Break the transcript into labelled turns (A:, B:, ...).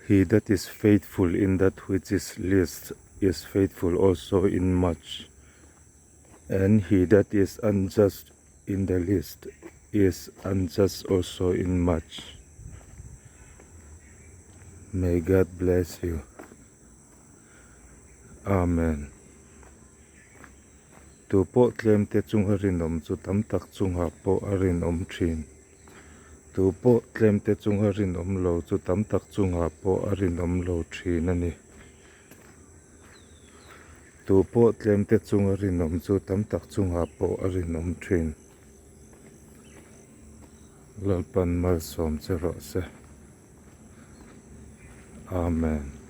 A: He that is faithful in that which is least is faithful also in much, and he that is unjust in the least is unjust also in much. May God bless you. Amen. Tu pawh tlemte chunga rinawm chu tam tak chungah pawh a rinawm thin. Tu pawh tlemte chunga rinawm lo chu tam tak chungah pawh a rinawm lo thin a ni. Tu pawh tlemte chunga rinawm chu tam tak chungah pawh a rinawm thin. Lalpan malsawm che rawh se. Amen.